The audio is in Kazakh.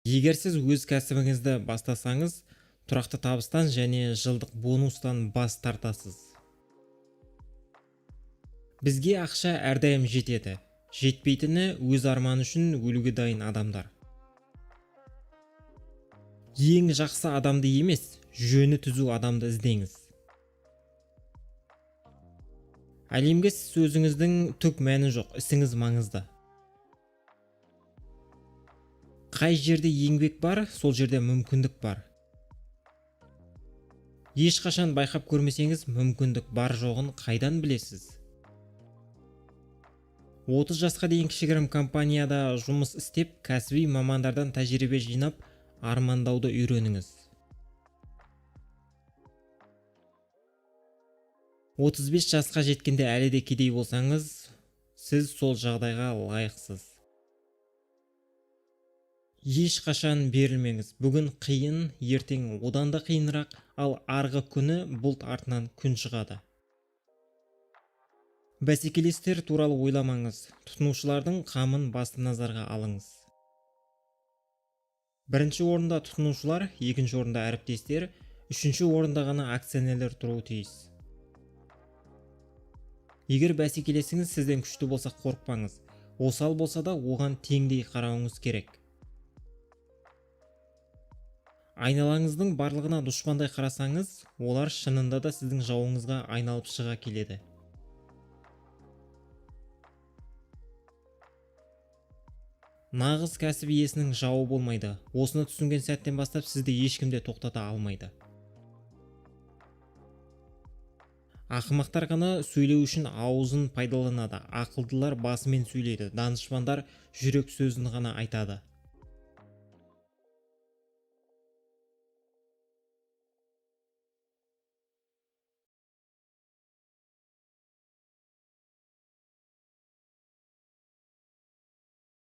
Егер сіз өз кәсібіңізді бастасаңыз, тұрақты табыстан және жылдық бонустан бас тартасыз. Бізге ақша әрдайым жетеді. Жетпейтіні өз арманы үшін өлуге дайын адамдар. Ең жақсы адамды емес, жөні түзу адамды іздеңіз. Әлемге сөзіңіздің түк мәні жоқ, ісіңіз маңызды. Қай жерде еңбек бар, сол жерде мүмкіндік бар. Ешқашан байқап көрмесеңіз, мүмкіндік бар жоғын қайдан білесіз? 30 жасқа дейін кішігірім компанияда жұмыс істеп, кәсіби мамандардан тәжірибе жинап, армандауды үйреніңіз. 35 жасқа жеткенде әлі де кедей болсаңыз, сіз сол жағдайға лайықсыз. Ешқашан берілмеңіз. Бүгін қиын, ертең одан да қиынырақ, ал арғы күні бұлт артынан күн шығады. Бәсекелестер туралы ойламаңыз, тұтынушылардың қамын басты назарға алыңыз. Бірінші орында тұтынушылар, екінші орында әріптестер, үшінші орында ғана акционерлер тұруы тиіс. Егер бәсекелесіңіз сізден күшті болса, қорықпаңыз. Осал болса да оған теңдей қарауыңыз керек. Айналаңыздың барлығына дұшпандай қарасаңыз, олар шынында да сіздің жауыңызға айналып шыға келеді. Нағыз кәсіп иесінің жауы болмайды. Осыны түсінген сәттен бастап сізді ешкім де тоқтата алмайды. Ақымақтар ғана сөйлеу үшін аузын пайдаланады, ақылдылар басымен сөйлейді, данышпандар жүрек сөзін ғана айтады.